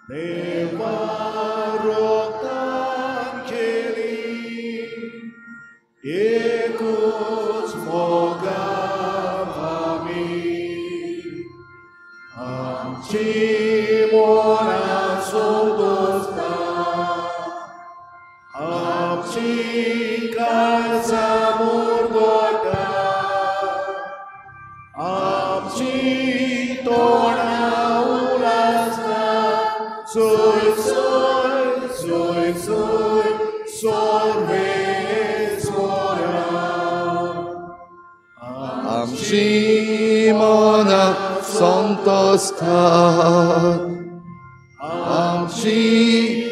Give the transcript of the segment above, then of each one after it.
देवा रोगतान केली एकूच मोगा आमी आमची मोना सोदोस्ता आमची काळजा मुरगोटा आमची तोंडा उलासता सोय सोय सोय सोय सोर्वेस्वरा आमची मना संतोस्तात आमची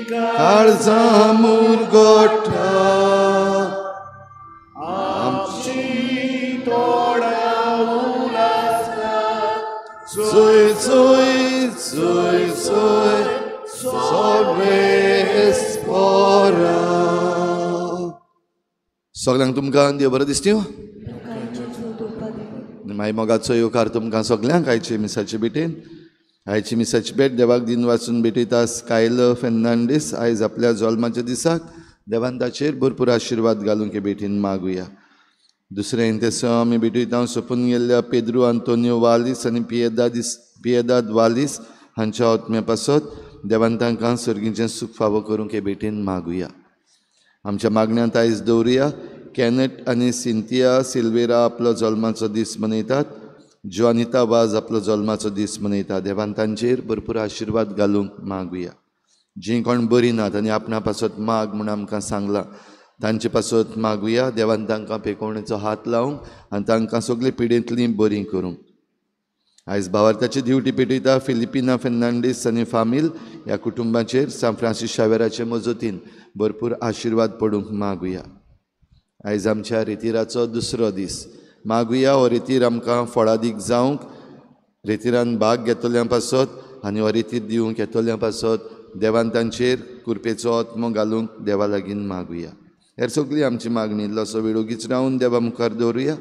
काळजा मुरगोटा आमची तोंडा उलासता सोय सोय सोय सोय सोर्वेस्वरा. सगल्यांक तुमकां देव बरें दिसता. मागीर मोगाचो येवकार तुमकां सगल्यांक आयचे मिसाचे भेटेन. आयची मिसाची भेट देवाक दिन वाचून भेटयता स्कायलर फेर्नांडीस आयज आपल्या जल्माच्या दिसाक देवान ताचेर भरपूर आशिर्वाद घालूंक हे भेटीन मागुया. दुसरें तें आमी भेटयता सोंपून गेल्ल्या पेद्रू आंतोनियो वालीस आनी पियेदाद वालीस हांच्या आत्म्या पासत देवान तांकां सर्गीचें सूख फावो करूंक हे भेटीन मागुया. आमच्या मागण्यांत आयज दवरुया कॅनट आनी सिंतिया सिल्वेरा आपलो जल्माचो दीस मनयतात. जॉनिता वाज आपलो जल्माचो दीस मनयता. देवान तांचेर भरपूर आशिर्वाद घालूंक मागुया. जीं कोण बरीं नात आनी आपणा पासत माग म्हूण आमकां सांगलां तांचे पासत मागुया. देवान तांकां पेकोवणेचो हात लावंक आनी तांकां सगळीं पिडेंतलीं बरीं करूंक. आयज भावार्थाची दिवटी पेटयता फिलिपिना फेर्नांडीस आनी फामील ह्या कुटुंबाचेर सांत फ्रांसीस शावेराचे मजतीन भरपूर आशिर्वाद पडूंक मागुया. आयज आमच्या रेतिराचो दुसरो दीस. मागुया हो रेतीर आमकां फळादीक जावंक, रेतिरान भाग घेतल्या पासत आनी हो रेतीर दिवंक येतल्या पासत देवान तांचेर कृपेचो आत्मो घालूंक देवा लागीं मागुया. हेर सगळी आमची मागणी इल्लोसो वेळ ओगीच रावन देवा मुखार दवरुया.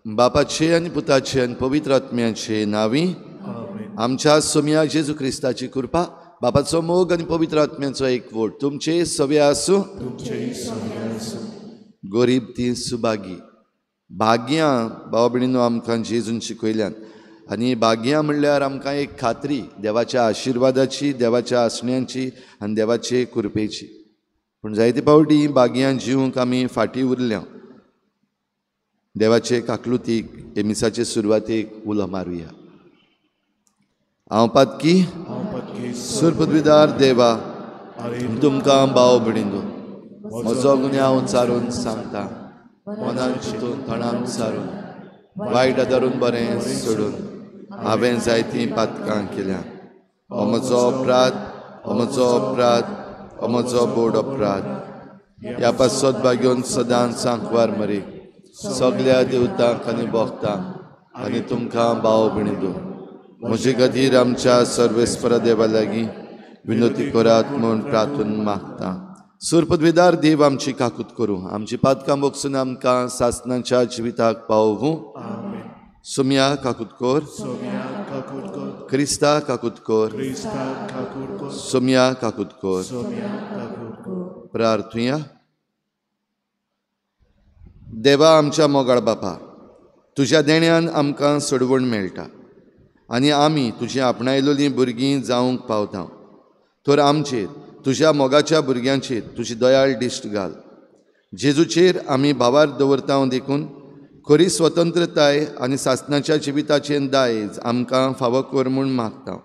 बापाचे आनी पुताचे आनी पवित्र आत्म्याचे नांवी आमच्या सोम्या जेजू क्रिस्ताची कृपा, बापाचो मोग आनी पवित्र आत्म्याचो एकवट तुमचे सवे आसूं. गरीब ती सुभागी भाग्यां भाव भयणीनो आमकां जेजून शिकयल्यान आनी भाग्यां म्हणल्यार आमकां एक खात्री देवाच्या आशिर्वादाची, देवाच्या आसण्यांची आनी देवाचे कृपेची. पूण जायते फावटी भाग्यां जिवंक आमी फाटीं उरल्या. देवाचे काकलुतीक हे मिसाचे सुरवातेक उलो मारुया. हांव पातकी सुरपदवीदार देवा तुमकां भाव भयणीनो म्हजो गुन्यांव चारून सांगता. मनान चिंतून तणान सारून वायट आदारून बरें सोडून हांवें जायतीं पातकां केल्या. हो म्हजो अपराध, हो म्हजो अपराध, हो म्हजो बोड अपराध. ह्या पासत भाग्योन सदांच सांकवार मरीक सगल्या देवतांक आनी भक्तांक आनी तुमकां भाव भयणीनो म्हजे खातीर आमच्या सर्वेस्परा देवा लागीं विनवती करात म्हूण प्रार्थना मागता. सुरपदवीदार देव आमची काकूत करूं, आमची पातकां बोगसून आमकां सासनाच्या जिविताक पावोवूं. सोम्या काकूत कर, क्रिस्ता काकूत कर, सोम्या काकूत कर. प्रार्थुया. देवा आमच्या मोगाळ बापा, तुज्या देण्यान आमकां सोडवण मेळटा आनी आमी तुजी आपणायलोलीं भुरगीं जावंक पावता. तर आमचेर तुज्या मोगाच्या भुरग्यांचेर तुजी दयाळ दिश्ट घाल. जेजूचेर आमी भावार दवरता देखून खरी स्वतंत्रताय आनी सासनाच्या जिविताचें दायज आमकां फावो कर म्हूण मागता.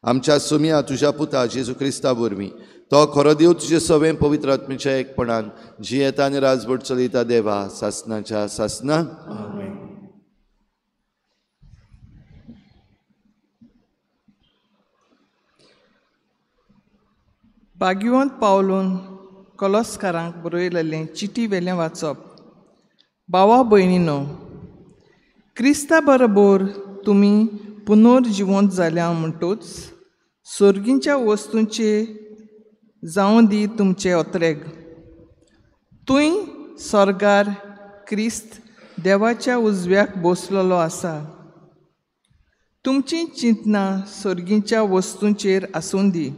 आमच्या सुम्या तुज्या पुता जेजू क्रिस्ता वरवीं तो खरो देव तुजे सवें पवित्र आत्म्याच्या एकपणान जियेता आनी राजवट चलयता देवा सासनाच्या सासना. भाग्यवंत पावलून कलस्कारांक बरयलेलें चिटी वेलें वाचप. भावा भयणीनो, क्रिस्ता बरोबर तुमी पुनर्जिवंत जाल्या म्हणटूच सोर्गींच्या वस्तूंचे जावं दी तुमचे अत्रेग. तूंय स्वर्गार क्रिस्त देवाच्या उजव्याक बसलेलो आसा. तुमची चिंतनां सर्गीच्या वस्तूंचेर आसूं दी,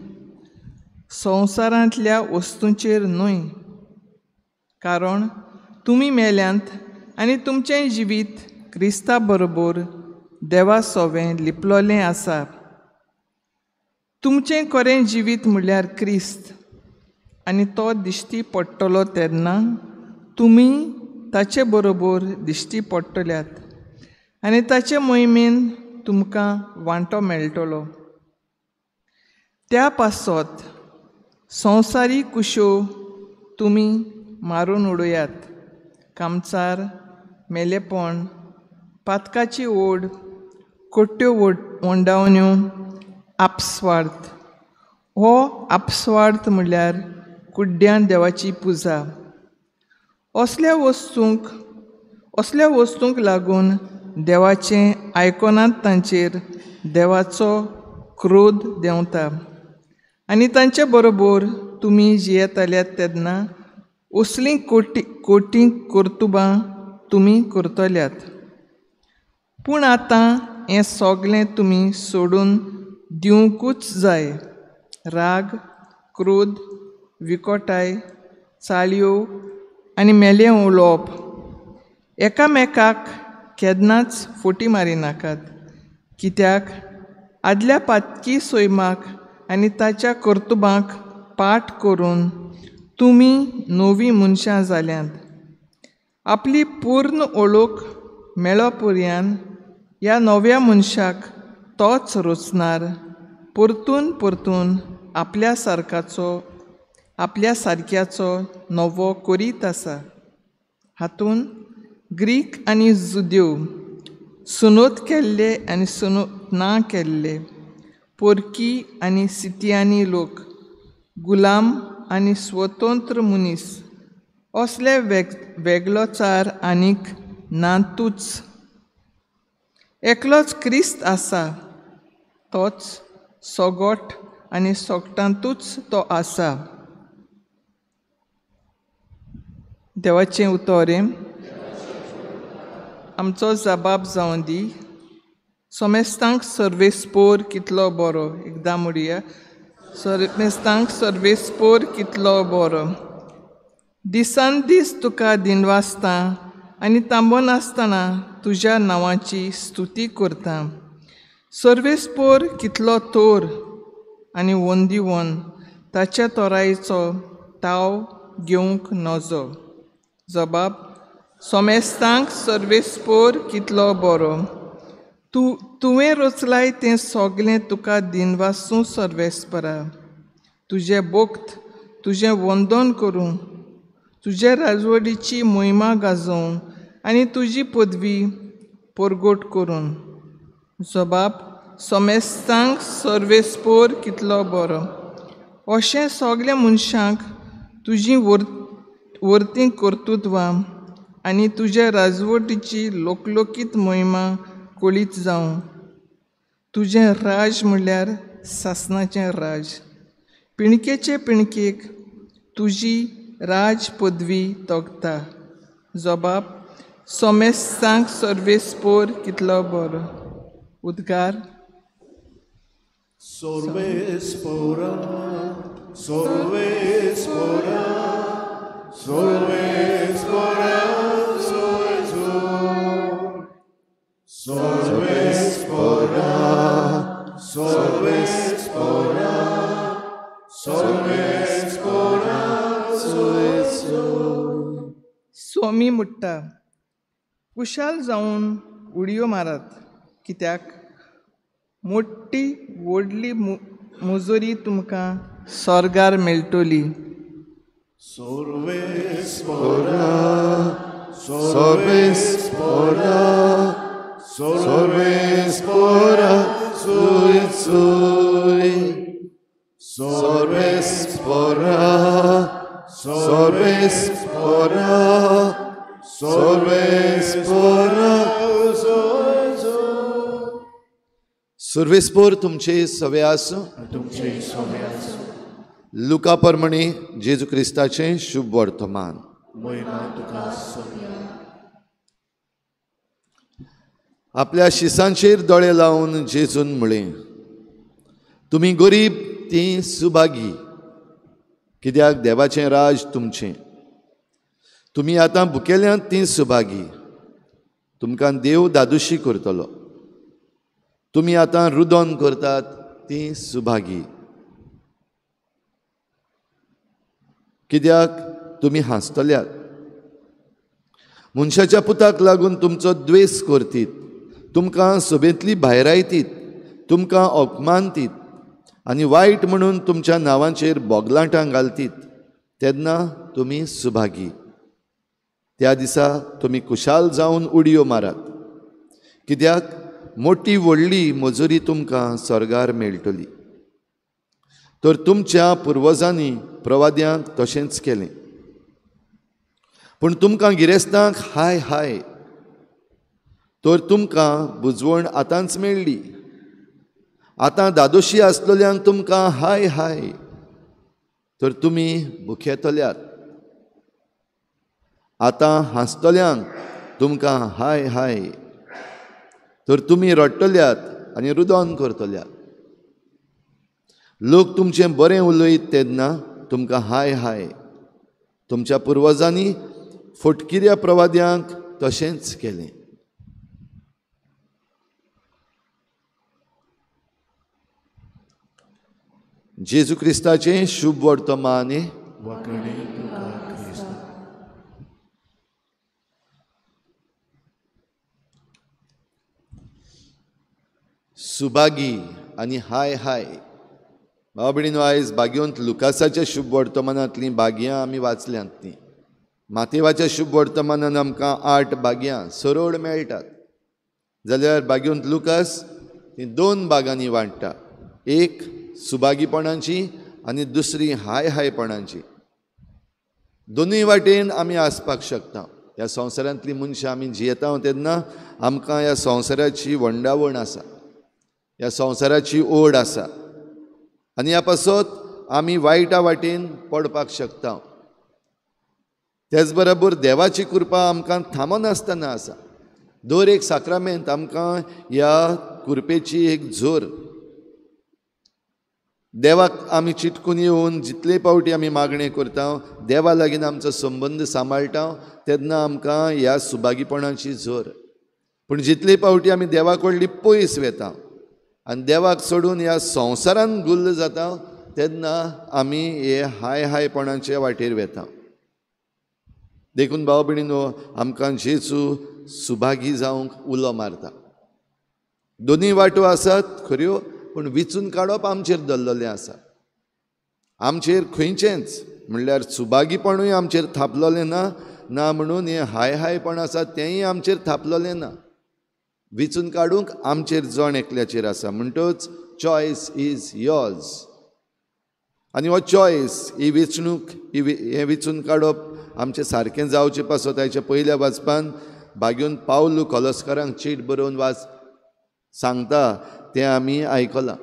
संवसारांतल्या वस्तूंचेर न्हय. कारण तुमी मेल्यांत आनी तुमचें जिवीत क्रिस्ता बरोबर देवा सोवें लिपलोलें आसा. तुमचें खरें जिवीत म्हणल्यार क्रिस्त, आनी तो दिश्टी पडटलो तेन्ना तुमी ताचे बरोबर दिश्टी पडटल्यात आनी ताचे मोहिमेन तुमकां वांटो मेळटलो. त्या पासत संवसारी कुश्यो तुमी मारून उडयात. कामचार, मेलेपण, पातकाची ओड, कोट्यो वंडावण्यो, आपस्वार्थ. हो आपस्वार्थ म्हणल्यार कुड्ड्यान देवाची पुजा. असल्या वस्तूंक लागून देवाचें आयकनात तांचेर देवाचो क्रोध देंवता आनी तांचे बरोबर तुमी जियेताल्यात तेन्ना असलीं कोटी कोटी कर्तुबां तुमी करतल्यात. पूण आतां हें सगळें तुमी सोडून दिवंकूच जाय. राग, क्रोध, विकोटाय, चाळयो आनी मेलें उलोवप. एकामेकाक केन्नाच फोटी मारिनाकात, कित्याक आदल्या पातकी सैमाक आनी ताच्या कर्तुबांक पाठ करून तुमी नवीं मनशां जाल्यांत. आपली पूर्ण ओळख मेळो पर्यान ह्या नव्या मनशाक तोच रचणार परतून परतून आपल्या सारक्याचो नवो करीत आसा. हातूंत ग्रीक आनी जुदेव, सुनोत केल्ले आनी सुनोत ना केल्ले, पोरकी आनी सितियानी लोक, गुलाम आनी स्वतंत्र मनीस असले वेगळोचार आनीक नातूच. एकलोच क्रिस्त आसा, तोच सगोट आनी सोगटांतूच तो आसा. देवाचें उतर आमचो जबाब जावं दी. सोमेस्तांक सर्वेस्पोर कितलो बरो. एकदां म्हणया, सोमेस्तांक सर्वेस्पोर कितलो बरो. दिसान दीस तुका दिनवासता आनी तांबोनासतना तुज्या नांवाची स्तुती करता. सर्वेस्पोर कितलो तोर आनी वंदिवन ताच्या तोरायचो ताव घेवंक नजो. जबाब सोमेस्तांक सर्वेस्पोर कितलो बरो. तुवें रचलाय तें सगळें तुका दिनवासूं सर्वेस्परा. तुजें भक्त तुजें वंदन करूं, तुजे राजवडीची मोहिमा गाजोवं आनी तुजी पदवी परगट करून. जबाब सोमेस्तांक सर्वेस्पोर कितलो बरो. अशें सगळ्या मनशांक तुजी वर्ती कर्तृत्वां आनी तुज्या राजवटीची लोकलोकीत मोहिमा कळीत जावं. तुजें राज म्हणल्यार सासणाचें राज. पिणकेचे पिणकेक तुजी राज पदवी तोगता. जबाब सोमेस्तांक सर्वेस्पोर कितलो बरो. उद्गार सर्वेस्पोरा सर्वेस्पोरा सर्वेस्पोरा सर्वेस्पोरा सर्वेस्पोरा सर्वेस्पोरा. स्वामी म्हणटा, कुशाल जावन उडयो मारात, कित्याक मोटी व्हडली मुजोरी तुमकां स्वर्गार मेळटली. सर्वेस्पोरा सर्वेस्पोरा सर्वेस्पोरा सर्वेस्पोरा सर्वेस्पोरा सर्वेस्पोरा. सर्वेस्पोर तुमचे सवे आसूं. तुमचे सवे आसूं. लुका परमणी जेजू क्रिस्ताचें शुभ वर्तमान. मोहिमा तुका सोम्या. आपल्या शिसांचेर दोळे लावन जेजून म्हळें, तुमी गरीब तीं सुभागी, कित्याक देवाचें राज तुमचें. तुमी आतां भुकेल्यांत तीं सुभागी, तुमकां देव दादोशी करतलो. तुमी आतां रुदन करतात तीं सुभागी, कित्याक तुमी हांसतल्यात. मनशाच्या पुताक लागून तुमचो द्वेस करतीत, तुमकां सभेंतली भायरायतीत, तुमकां अपमानतीत आनी वायट म्हणून तुमच्या नांवांचेर बोगलाटां घालतीत, तेन्ना तुमी सुभागी. त्या दिसा तुमी खुशाल जावन उडयो मारात, कित्याक मोटी व्हडली मजुरी तुमकां स्वर्गार मेळटली. तर तुमच्या पुर्वजांनी प्रवाद्यांक तशेंच केलें. पूण तुमकां गिरेस्तांक हाय हाय, तर तुमकां बुजवण आतांच मेळ्ळी. आतां दादोशी आसलेल्यांक तुमकां हाय हाय, तर तुमी भुकेतल्यात. आतां हांसतल्यांक तुमकां हाय हाय, तर तुमी रडटल्यात आनी रुदन करतल्यात. लोक तुमचें बरें उलयत तेन्ना तुमकां हाय हाय. तुमच्या पुर्वजांनी फटकिऱ्या प्रवाद्यांक तशेंच केलें. जेजू क्रिस्ताचें शुभ वर्तमान. सुभागी आनी हाय हाय. भाव भयणीनो, आयज भाग्यवंत लुकासाच्या शुभ वर्तमानांतलीं भाग्यां आमी वाचल्यांत. तीं मातेवाच्या शुभ वर्तमानान आमकां 8 भाग्यां सरळ मेळटात, जाल्यार भाग्यवंत लुकास तीं 2 भागांनी वांट्टा, एक सुभागीपणाची आनी दुसरी हाय हायपणाची. दोनूय वाटेन आमी आसपाक शकता. ह्या संवसारांतली मनशां आमी जियेता तेन्ना आमकां ह्या संवसाराची वंडावण आसा, ह्या संवसाराची ओड आसा आनी ह्या पासत आमी वायटा वाटेन पडपाक शकता. तेच बरोबर देवाची कृपा आमकां थांबनासतना आसा. दर एक साक्रामेंत आमकां ह्या कृपेची एक जोर. देवाक आमी चिटकून येवन जितले पावटी आमी मागणें करता, देवा लागीं आमचो संबंद सांबाळटा, तेन्ना आमकां ह्या सुभागीपणाची जोर. पूण जितले पावटी आमी देवा कडली पयस वेता आनी देवाक सोडून ह्या संवसारान गुल्ल जाता, तेन्ना आमी हे हाय हायपणाचे वाटेर वेता. देखून भाव भयणीनो, आमकां जेजू सुभागी जावंक उलो मारता. दोनूय वाटो आसात खऱ्यो, पूण विचून काडप आमचेर दवरलेलें आसा. आमचेर खंयचेंच म्हणल्यार सुभागीपणूय आमचेर थापलेलें ना, ना म्हणून हें हाय हायपण आसा तेंय आमचेर थापलेलें ना. विचून काडूंक आमचेर जण एकल्याचेर आसा. म्हणटच चॉयस is yours. आनी हो चॉयस, ही वेंचणूक, हें विचून काडप आमचें सारकें जावचें पासत आयच्या पयल्या वाचपान भाग्योन पावलू कलस्करांक चीट बरोवन वाच सांगता तें आमी आयकलां.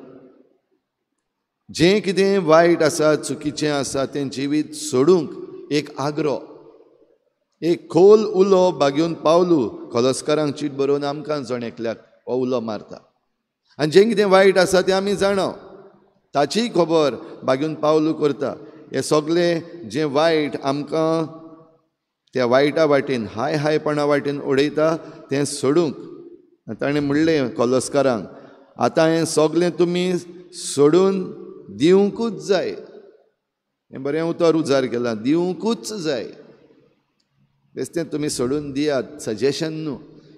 जें कितें वायट आसा, चुकीचें आसा, तें जिवीत सोडूंक एक आग्रो, एक खोल उलो भाग्योन पावलू कलस्करांक चीट बरोवन आमकां जण एकल्याक हो उलो मारता. आनी जें कितें वायट आसा तें आमी जाणा, ताचीय खबर भाग्योन पावलू करता. हें सगळें जें वायट आमकां त्या वायटा वाटेन, हाय हायपणा वाटेन उडयता तें सोडूंक ताणें म्हणलें कलस्करांक, आतां हें सगळें तुमी सोडून दिवंकूच जाय. हें बरें उतर उजार केलां, दिवंकूच जाय. बेस्तें तुमी सोडून दियात, सजेशन न्हू.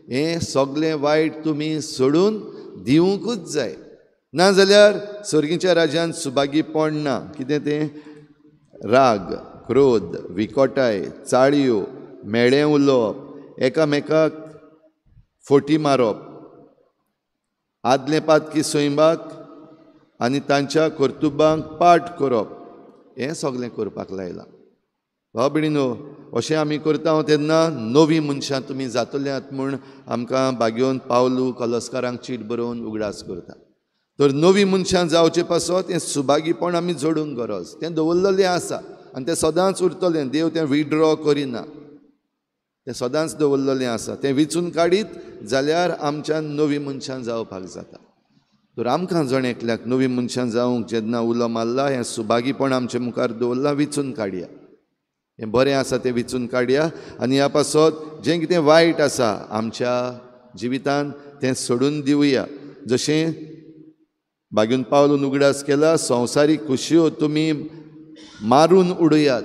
हें सगळें वायट तुमी सोडून दिवंकूच जाय, ना जाल्यार सर्गीच्या राज्यांत सुभागीपण ना. कितें तें? राग, क्रोध, विकोटाय, चाळयो, मेळें उलोवप, एकामेकाक फोटी मारप, आदलें पातकी सैमाक आनी तांच्या कर्तुबांक पाठ करप, हें सगळें करपाक लायलां. भाव भयणीनो, अशें आमी करता तेन्ना नवीं मनशां तुमी जातल्यांत म्हूण आमकां भाग्योन पावलू कलस्करांक चीट बरोवन उगडास करता. तर नवीं मनशां जावचे पासत हें सुभागीपण आमी जोडूंक गरज, तें दवरलेलें आसा आनी तें सदांच उरतलें. देव तें विड्रॉ करिना. तें सदांच दवरलेलें आसा. तें विचून काडीत जाल्यार आमच्यान नवीं मनशां जावपाक जाता. तर आमकां जण एकल्याक नवीं मनशां जावंक जेन्ना उलो मारला, हें सुभागीपण आमचे मुखार दवरलां, विचून काडया. हें बरें आसा तें विचून काडया आनी ह्या पासत जें कितें वायट आसा आमच्या जिवितान तें सोडून दिवया. जशें बागून पावलून उगडास केला, संवसारीक खुशयो तुमी मारून उडयात.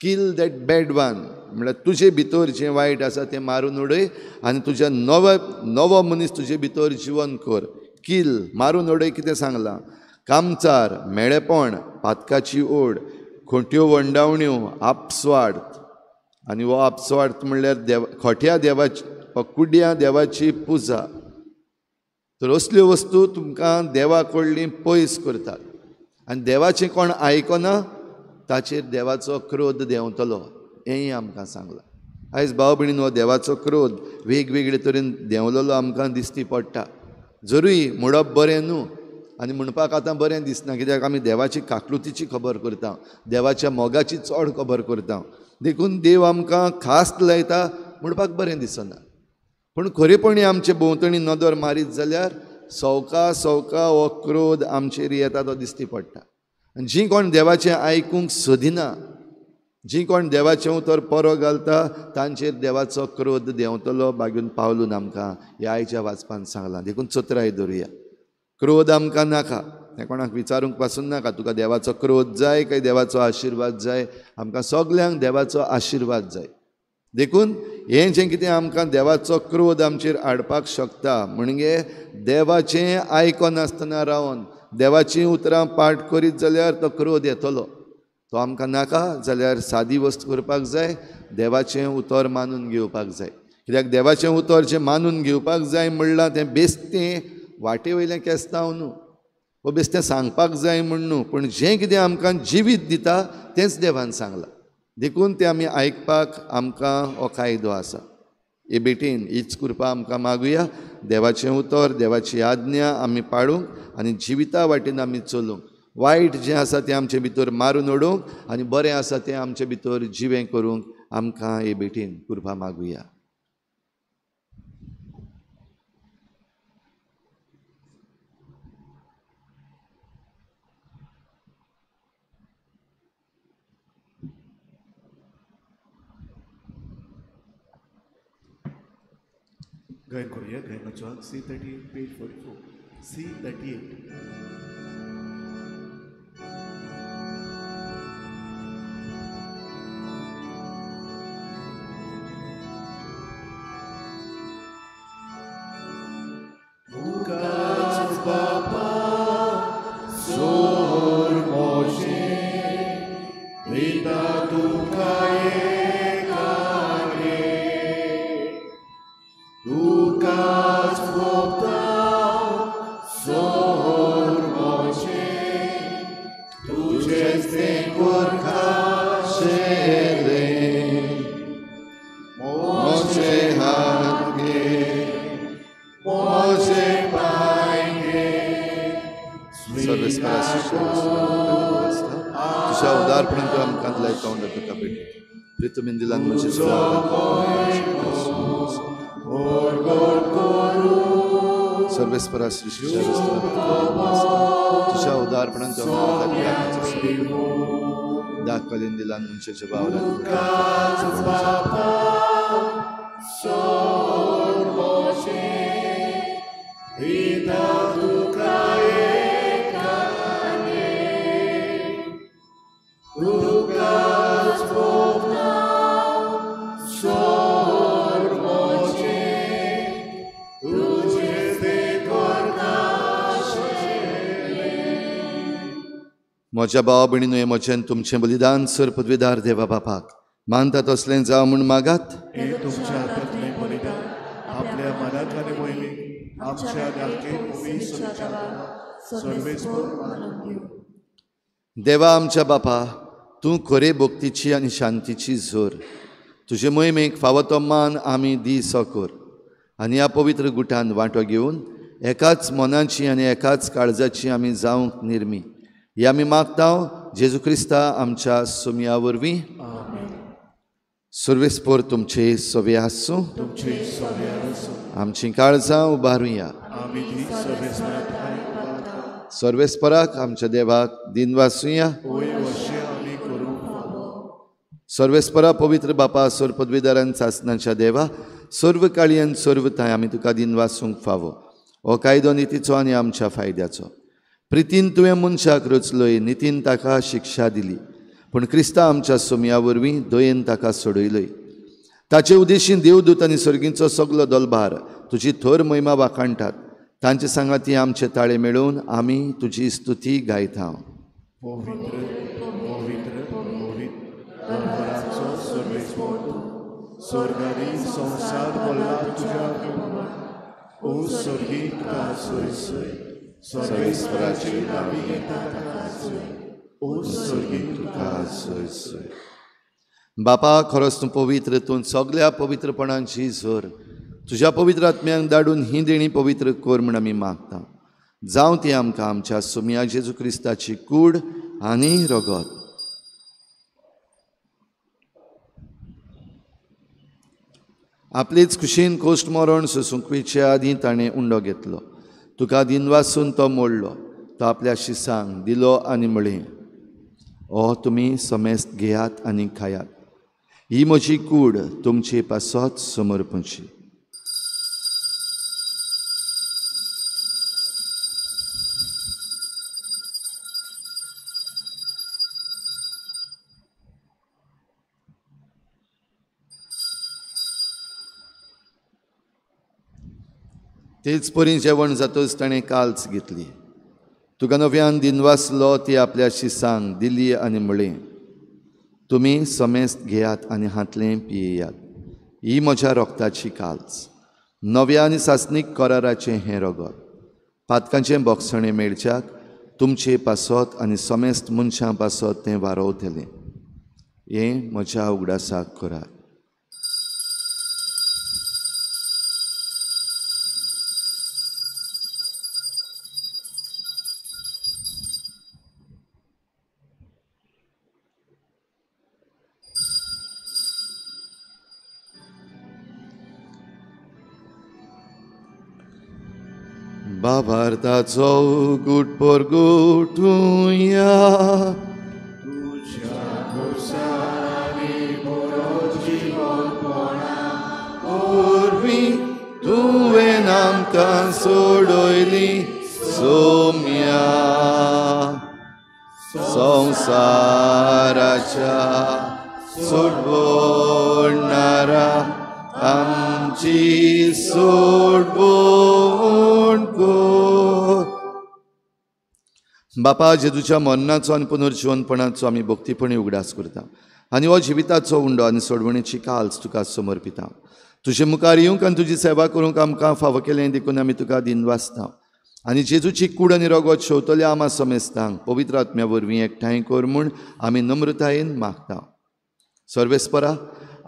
किल that bad one, म्हळ्यार तुजे भितर जें वायट आसा तें मारून उडय आनी तुज्या नवो मनीस तुजे भितर जिवन कर. किल मारून उडय कितें सांगलां? कामचार, मेळेपण, पातकाची ओड, खोट्यो वंडावण्यो, आपस्वार्थ. आनी हो आपस्वार्थ म्हणल्यार देव खोट्या देवाची कुड्या देवाची पुजा. तर असल्यो वस्तू तुमकां देवा कडली पयस करतात आनी देवाचें कोण आयकना ताचेर देवाचो क्रोध देंवतलो, हेंय आमकां सांगलां. आयज भाव भयणीन हो देवाचो क्रोध वेगवेगळे तरेन देंवलेलो आमकां दिसती पडटा. जरूय म्हणप बरें न्हू आनी म्हणपाक आतां बरें दिसना, कित्याक आमी देवाची काकलुतीची खबर करता, देवाच्या मोगाची चड खबर करता. देखून देव आमकां खास लायता म्हणपाक बरें दिसना. पूण खरेपणी आमचे भोंवतणी नदर मारीत जाल्यार सवका सवका हो क्रोध आमचेर येता तो दिसती पडटा. आनी जीं कोण देवाचें आयकूंक सोदिना, जीं कोण देवाचें उतर परो घालता तांचेर देवाचो क्रोध देंवतलो. बागून पावलून आमकां ह्या आयच्या वाचपान सांगलां. देखून चतुराय धरुया, क्रोध आमकां नाका. हें कोणाक विचारूंक पासून नाका, तुका देवाचो क्रोध जाय काय देवाचो आशिर्वाद जाय? आमकां सगल्यांक देवाचो आशिर्वाद जाय. देखून हें जें कितें आमकां देवाचो क्रोध आमचेर हाडपाक शकता, म्हणजे देवाचें आयकनासतना रावन देवाचीं उतरां पाठ करीत जाल्यार तो क्रोध येतलो. तो आमकां नाका जाल्यार सादी वस्त करपाक जाय, देवाचें उतर मानून घेवपाक जाय. कित्याक देवाचें उतर जें मानून घेवपाक जाय म्हणलां तें बेस्तें वाटे वयलें केस्तांव न्हू, वो बेस्तें सांगपाक जाय म्हूण न्हू, पूण जें कितें आमकां जिवीत दिता तेंच देवान सांगलां. देखून तें आमी आयकपाक आमकां हो कायदो आसा. हे बेटीन हीच कृपा आमकां मागुया, देवाचें उतर देवाची आज्ञा आमी पाळूंक आनी जिविता वाटेन आमी चलूंक. वायट जें आसा तें आमचे भितर मारून उडोवंक आनी बरें आसा तें आमचे भितर जिवें करूंक आमकां हे बेटीन कृपा मागुया. गायन करूया. गायनाचो C38 page 44 C38. तुझ्या उदारपणान दाखवलेन दिला मनशाच्या भावनां म्हज्या भावा भयणीनो, हें म्हजें तुमचें बलिदान सर पदवीदार देवा बापाक मानता तसलें जावं म्हूण मागात. तुमच्या हातांतलें बलिदान आपल्या मनाक आनी मोहिमेक आमच्या देवा आमच्या बापा, तूं खरे भक्तीची आनी शांतीची जोर. तुजे मोहिमेक फावो तो मान आमी दी सो कर आनी ह्या पवित्र गुटान वांटो घेवन एकाच मनाची आनी एकाच काळजाची आमी जावंक निर्मी. हे आमी मागता जेजू क्रिस्ता आमच्या सोमया वरवीं. सर्वेस्पोर तुमचे सवे आसूं. आमची काळजां उबारुया. सर्वेस्पराक आमच्या देवाक दिनवासुया. सर्वेस्परा पवित्र बापा सर्व पदवीदारान सासनाच्या देवा सर्व काळयन सर्व थांय आमी तुका दिनवासूंक फावो. हो कायदो नितीचो आनी आमच्या फायद्याचो. प्रितीन तुवें मनशाक रचलोय, नितीन ताका शिक्षा दिली, पूण क्रिस्ता आमच्या सोमया वरवीं दयेन ताका सोडयलोय. ताचे उद्देशीन देवदूत आनी सर्गींचो सगलो दलभार तुजी थोर महिमा वाखाणटात. तांचे सांगाती आमचे ताळे मेळोवन आमी तुजी स्तुती गायता. बापा खरोच तूं पवित्र, तूं सगल्या पवित्रपणांची झर. तुज्या पवित्र आत्म्यांक धाडून ही देणी पवित्र कर म्हूण आमी मागता. जावं ती आमकां आमच्या सोमया जेजू क्रिस्ताची कूड आनी रगत. आपलेच खुशीन कोश्ट मरण सोसूंक वयचे आदीं ताणें उंडो घेतलो. तुका दिनवासून तो मोडलो. तो आपल्या शिसांक दिलो आनी म्हळें, ओ तुमी समेस्त घेयात आनी खायात, ही म्हजी कूड तुमचे पासत समर्पणची. तेच परी जेवण जातच ताणें काल्च घेतली. तुका नव्यान दिनवासलो, ती आपल्या शिसांक दिली आनी म्हळें, तुमी समेस्त घेयात आनी हांतलें पियेयात, ही म्हज्या रोगताची काल्च, नव्या आनी सासणीक कराराचें हें रगत. पातकांचें बोगसणें मेळच्याक तुमचे पासत आनी समेस्त मनशां पासत तें वारोवतलें. हें म्हज्या उगडासाक करात. बाबार्थाचो गुट परगुटुया. तुज्या खुर्सांनी बरो जिवनपणा वरवीं तुवें आमकां सोडयली सोम्या. संवसाराच्या सोडवणारा आमची सोडवण कर. बापा जेजूच्या मरणाचो आनी पुनर्जिवनपणाचो आमी भक्तीपणी उगडास करता आनी हो जिविताचो उंडो आनी सोडवणेची काल्च तुका समर्पिता. तुजे मुखार येवंक आनी तुजी सेवा करूंक आमकां फावो केलें देखून आमी तुका दिनवासता. आनी जेजूची कूड आनी रगत शेवतल्या आमा समेस्तांक पवित्र आत्म्या वरवीं एकठांय कर म्हूण आमी नम्रतायेन मागता. सर्वेस्परा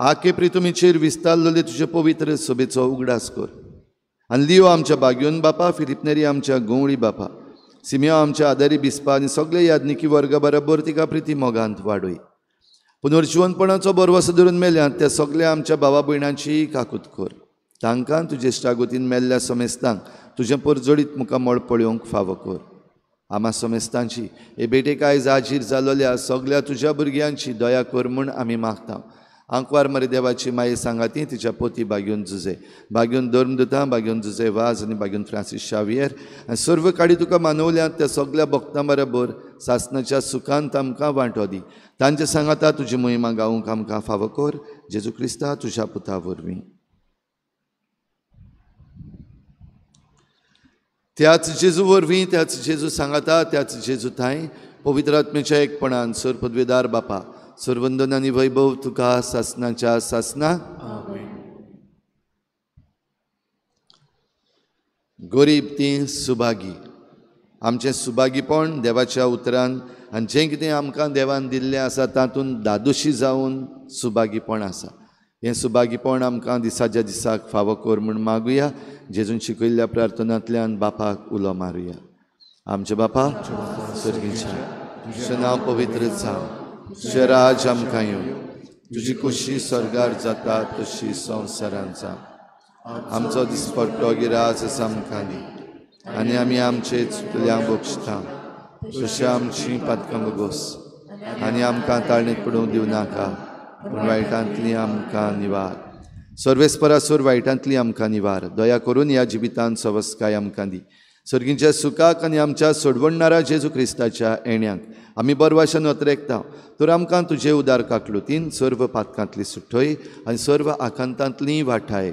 आके प्रितुमीचेर विस्तारलेले तुजे पवित्र सभेचो उगडास कर आनी लियो आमच्या बाग्योन बापा, फिलिपनेरी आमच्या गंवळी बापा, सिमियो आमच्या आदारी बिस्पा आनी सगळे यादनिकी वर्गा बरोबर तिका प्रिती मोगांत वाडय. पुनर्जिवनपणाचो बरवसो धरून मेल्यात त्या सगळ्या आमच्या भावा भयणांची काकूत कर. तांकां तुजे इश्टागतीन मेल्ल्या समेस्तांक तुजें परजळीत मुखामळ पळोवंक फावो कर. आमा समेस्तांची हे भेटेक आयज हाजीर जालोल्या सगळ्या तुज्या भुरग्यांची दया कर म्हूण आमी मागता. आंकवार मरे देवाची माये सांगाती तिच्या पोती बाग्योन जुजे, बाग्योन धर्मदुतां, बाग्योन जुजे वाज आनी बाग्योन फ्रांसीस शावियर आनी सर्व काडी तुका मानवल्यात त्या सगळ्या भक्तां बरोबर सासनाच्या सुखांत आमकां वांटो दी. तांचे सांगाता तुजी महिमा गावंक आमकां फावो कर. जेजू क्रिस्ता तुज्या पुता वरवीं. त्याच जेजू वरवीं, त्याच जेजू सांगाता, त्याच जेजू थांय पवित्र आत्म्याच्या एकपणान सर पदवेदार बापा सर्वंदन आनी वैभव तुका सासनाच्या सासना. गरीब ती सुभागी. आमचें सुभागीपण देवाच्या उतरान आनी जें कितें आमकां देवान दिल्लें आसा तातूंत दादोशी जावन सुभागीपण आसा. हें सुभागीपण आमकां दिसाच्या दिसाक फावो कर म्हूण मागुया. जेजून शिकयल्ल्या प्रार्थनांतल्यान बापाक उलो मारुया. आमचे बापा सर्गीच्या, तुजें नांव पवित्र जावं, तुजें राज आमकां येवं, तुजी कुशी स्वर्गार जाता तशी संवसारांत जावं. आमचो दिसपट्टो गिरास आमकां दी आनी आमी आमचे चुकल्यांक बक्षता तशी आमची पातकां भोगोस आनी आमकां ताळणेंत पडूंक दिवं नाका, पूण वायटांतली आमकां निवार. सर्वेस्परासूर वायटांतली आमकां निवार. दया करून ह्या जिवितांत सवस्काय आमकां दी. सर्गीच्या सुखाक आनी आमच्या सोडवणणारा जेजू क्रिस्ताच्या येण्याक आमी बरवाशान अत्रेकता. तर आमकां तुजे उदार काकलुतीन सर्व पातकांतली सुटय आनी सर्व आकांतांतली वाठाय.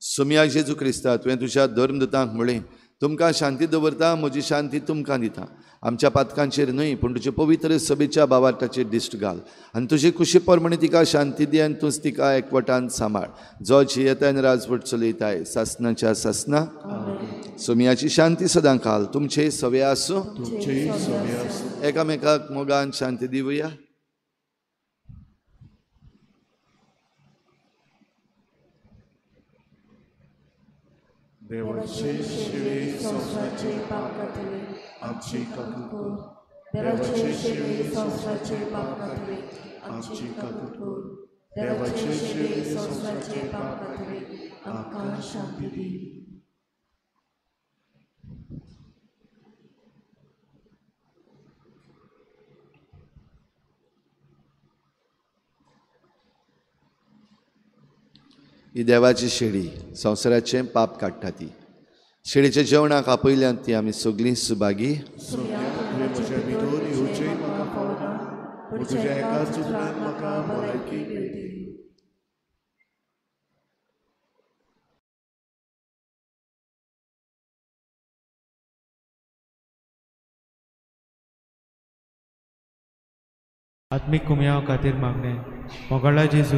सोमया जेजू क्रिस्ता, तुवें तुज्या धर्मदूतांक म्हळें, तुमकां शांती दवरता, म्हजी शांती तुमकां दिता. आमच्या पातकांचेर न्हय पूण तुजे पवित्र सभेच्या बावार्थाचेर दिश्ट घाल आनी तुजे कुशी प्रमाणे तिका शांती दी आनी तूंच तिका एकवटान सांबाळ, जो जियेता आनी राजवट चलयताय सासनाच्या सासना. सोमयाची शांती सदां काल तुमचे सवे आसूं. एकामेकाक मोगान शांती दिवया. देवाचे शिवे संवसाराचे पाप कातले आमची काकूट कर. देवाचे शिवे संवसाराचे पाप कातले आमची काकूट कर. देवाचे शिवे संवसाराचे पाप कातले आमकां शांती दी. ही देवाची शेळी संवसाराचें पाप काडटा. ती शेळीच्या जेवणाक आपयल्यान ती आमी सगळीं सुभागी. आत्मीक कुमयाव खातीर मागणें. मोगाळा जेजू,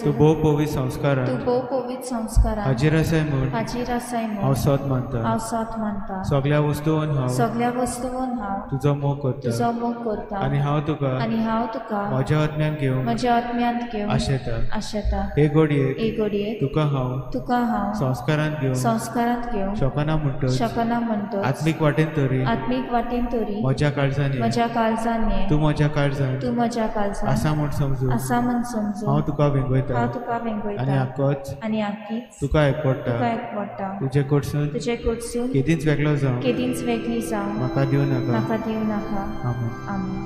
तूं भोव पवित्र संस्कारान हाजीर आसाय म्हूण हांव सोद मानता. सगळ्या वस्तून हांव तुजो मोग करता आनी हांव तुका म्हज्या आत्म्यान घेवन आशेता. हे घडयेक तुका हांव संस्कारांत घेवंक शकना म्हणटच आत्मीक वाटेन तरी म्हज्या काळजान ये, तूं म्हज्या काळजान आसा म्हूण समजून हांव तुका वेंगयता आनी आकीच तुका एकवटा. तुजे कडसून केदींच वेगळो जावं म्हाका दिवं नाका. आमेन.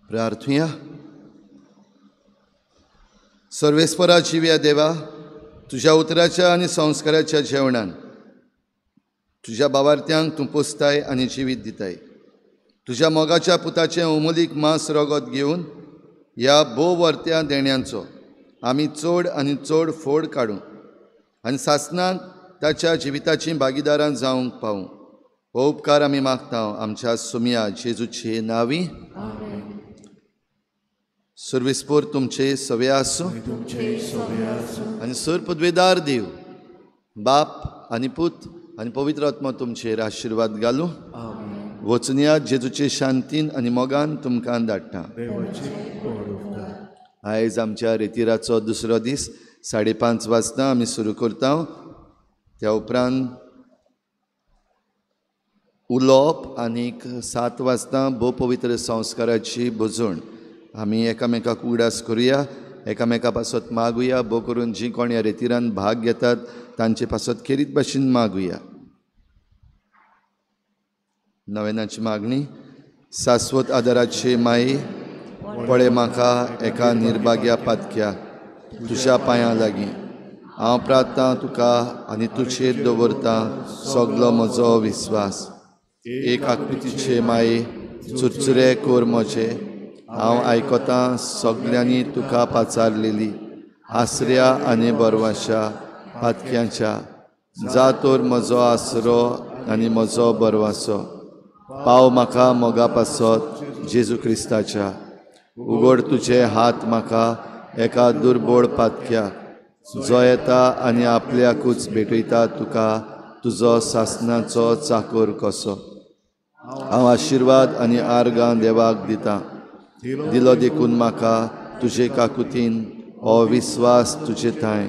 प्रार्थुया. सर्वेस्परा जिव्या देवा, तुज्या उतराच्या आनी संस्काराच्या जेवणान तुज्या बावार्थ्यांक तूं पोसताय आनी जिवीत दिताय. तुज्या मोगाच्या पुताचें उमोलीक मांस रगत घेवन ह्या भोव वर्त्या देण्यांचो आमी चड आनी चड फोड काडूं आनी सासणाक ताच्या जिविताचीं भागीदारां जावंक पावूं. हो उपकार आमी मागता आमच्या सुमया जेजूचे नांवी. सर्वेस्पोर तुमचे सवे आसूं आनी सर पदवेदार देव बाप आनी पूत आनी पवित्र आत्मा तुमचेर आशिर्वाद घालूं. वचुनया जेजूचे शांतीन आनी मोगान तुमकां धाडटा. आयज आमच्या रेतिराचो दुसरो दीस. 5:30 वाजता आमी सुरू करता. त्या उपरांत उलोवप आनीक 7 वाजता भोव पवित्र संस्काराची भजण. आमी एकामेकाक उगडास करुया, एकामेका पासत मागुया. भोव करून जी कोण ह्या रेतिरान भाग घेतात तांचे पासत खेरीत भाशेन मागुया. नवेनाची मागणी. शाश्वत आदाराचे माये, पळय म्हाका एका निर्भाग्या पातक्या तुज्या पांयां लागीं. हांव प्रार्थना तुका आनी तुजेर दवरता सगलो म्हजो विस्वास. एक आकृतीचे माये, चुरचुरे कोर म्हजे. हांव आयकतां सगल्यांनी तुका पाचारलेली आसऱ्या आनी बरवाशा पातक्यांच्या. जा तर म्हजो आसरो आनी म्हजो बरवासो, पाव म्हाका मोगा पासत जेजू क्रिस्ताच्या. उगड तुजे हात म्हाका एका दुर्बोळ पातक्याक, जो येता आनी आपल्याकूच भेटयता तुका तुजो सासणाचो चाकोर कसो. हांव आशिर्वाद आनी आर्गां देवाक दिता. दिलो देखून म्हाका तुजे काकुतीन हो विस्वास तुजे थांय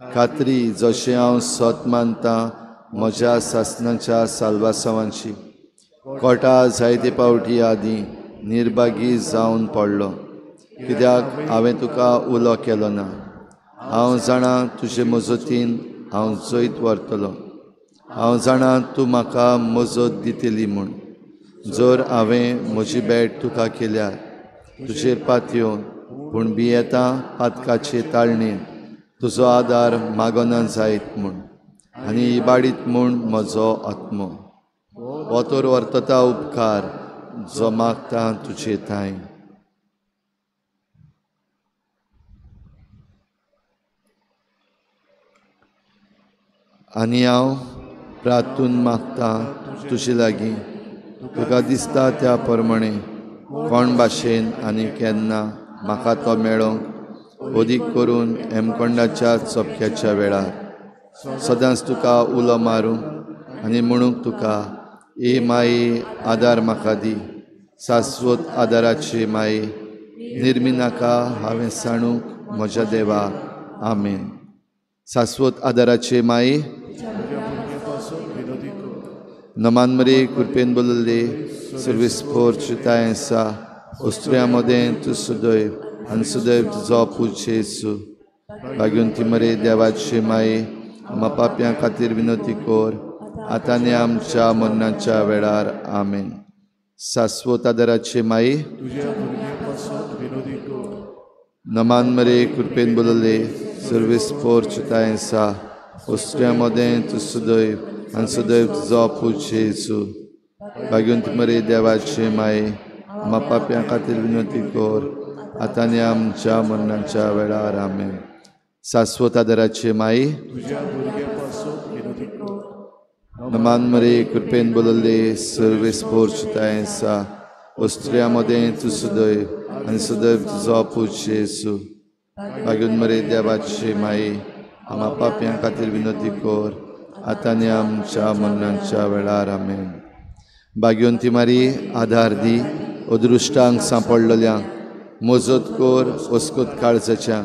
खात्री, जशें हांव सत मानता म्हज्या सासणाच्या साल्वासांवांची. कोटा जायते पावटी आदीं निर्भागी जावन पडलो, कित्याक हांवें तुका उलो केलो ना. हांव जाणा तुजे मजतीन हांव जैत व्हरतलो. हांव जाणा तूं म्हाका मजत दितली म्हूण. जर हांवें म्हजी भेट तुका केल्यार तुजेर पातयेवन, पूण भियेता पातकाचे ताळणेन तुजो आदार मागना जायत म्हूण आनी इबाडीत म्हूण म्हजो आत्मो. हो तर वर्तता उपकार जो मागता तुजे थांय. आनी हांव प्रार्थून मागता तुजे लागीं, तुका दिसता त्या प्रमाणे कोण भाशेन आनी केन्ना म्हाका तो मेळोंक, अदीक करून हेमकोंडाच्या चपक्याच्या वेळार सदांच तुका उलो मारूं आनी म्हणूंक तुका, ए माये आदार म्हाका दी. शाश्वत आदाराचे माये, निर्मिनाका हांवें सांडूंक म्हज्या देवा. आमेन. शाश्वत आदाराचे माये, नमान मरे कृपेन बोलले सर्वेस्पोर चिताय आसा. ओस्त्र्या मदें तूं सुदैव आनी सुदैव तुजो पूत जेजू. भाग्यवंती मरे देवाचे माये, आमकां पापयां खातीर विनंती कर आतां आनी आमच्या मरणाच्या वेळार. आमेन. शाश्वत आदाराचे माये, नमान मरे कृपेन बोलले सर्वेस्पोर चिताय आसा. ओस्त्र्या मदें तूं सुदैव आनी सदैव तुजो पूत जेजू. भाग्यवंती मरे देवाचे माये, आमकां पापयां खातीर विनंती कर आतां आनी आमच्या मरणाच्या वेळार. आमेन. शाश्वत आदाराचे माये, नमान मरे कृपेन बोलले सर्वेस्पोर चिताय आसा. ओस्त्र्या मदें तूं सुदैव आनी सदैव तुजो पूत जेजू. भाग्यवंत मरे देवाचे माये, आमकां पापयां खातीर विनंती कर आतां आनी आमच्या मरणाच्या वेळार. आमेन. भाग्यवंती मारी आदार दी अदृश्टांक सांपडलेल्यांक, मजत कर अस्कत काळजाच्या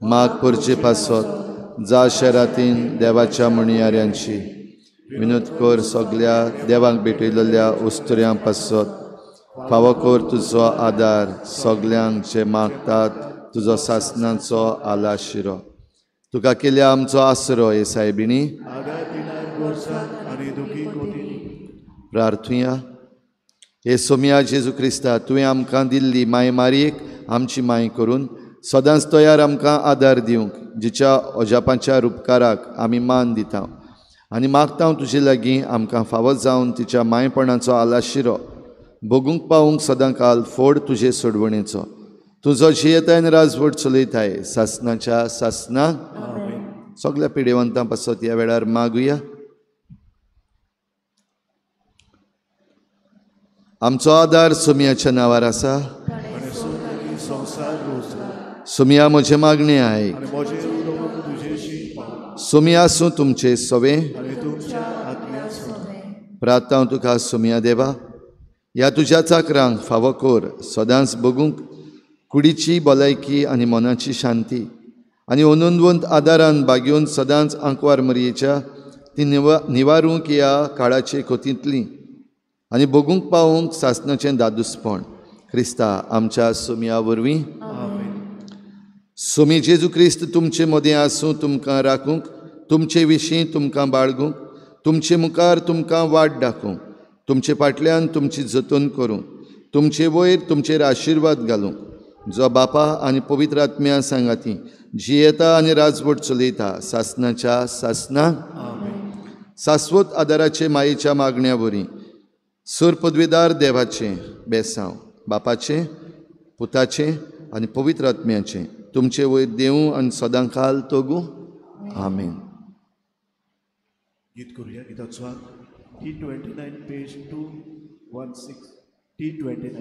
माग परचे पासत जा शहरातीन देवाच्या म्हणयाऱ्यांची. विनोद कर सगल्या देवाक भेटयलेल्या उस्तुऱ्यां पासत. फावो कर तुजो आदार सगल्यांक जे मागतात तुजो सासणाचो आलाशिरो. तुका केल्या आमचो आसरो हे सायबिणी. प्रार्थुया. हे सोमया जेजू क्रिस्ता, तुवें आमकां दिल्ली माय मारयेक आमची माय करून सदांच तयार आमकां आदार दिवंक, जिच्या अजापांच्या रुपकाराक आमी मान दिता आनी मागता तुजे लागीं आमकां फावो जावन तिच्या मायपणाचो आलाशिरो भोगूंक पावूंक सदां काल फोड तुजे सोडवणेचो. तुजो जियेताय आनी राजवट चलयताय सासनाच्या सासना. सगळ्या पिडेवंतां पासत ह्या वेळार मागुया. आमचो आदार सोमयाच्या नांवार आसा. सोमया म्हजें मागणें आयक. सोमया आसूं तुमचे सवे. प्रार्थना तुका सोमया देवा, ह्या तुज्या चाकरांक फावो कर सदांच बगूंक कुडीची भलायकी आनी मनाची शांती आनी अनंदवंत आदारान बागेवन सदांच आंकवार मरयेच्या ती निवारूंक ह्या काळाचे कोतींतली आनी बगूंक पावूंक सासनाचें दादूसपण क्रिस्ता आमच्या सोमया वरवीं. सोमी जेजू क्रिस्त तुमचे मदें आसूं, तुमकां राखूंक, तुमचे विशीं तुमकां बाळगूंक, तुमचे मुखार तुमकां वाट दाखोवंक, तुमचे फाटल्यान तुमची जतन करूंक, तुमचे वयर तुमचेर आशिर्वाद घालूंक, जो बापा आनी पवित्र आत्म्या सांगाती जियेता आनी राजवट चलयता सासनाच्या सासना. सास्वत आदाराचे मायेच्या मागण्या वरी सूर पदवीदार देवाचें बेसांव बापाचें पुताचें आनी पवित्र आत्म्याचें तुमचे वयर देवूं आनी सदां काल तोगूं. आमेन. गीत करूया. गीताचो T29 page 216 T29.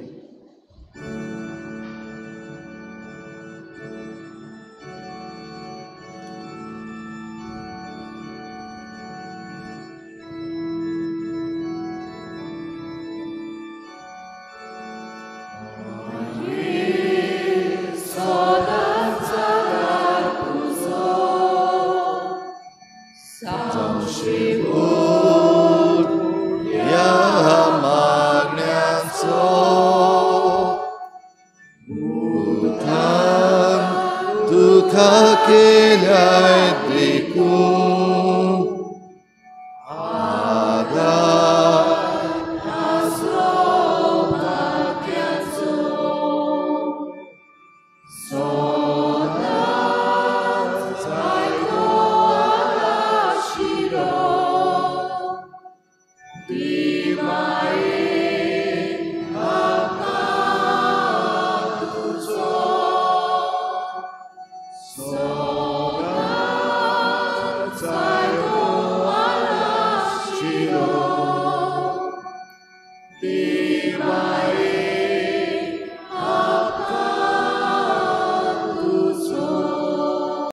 Divine.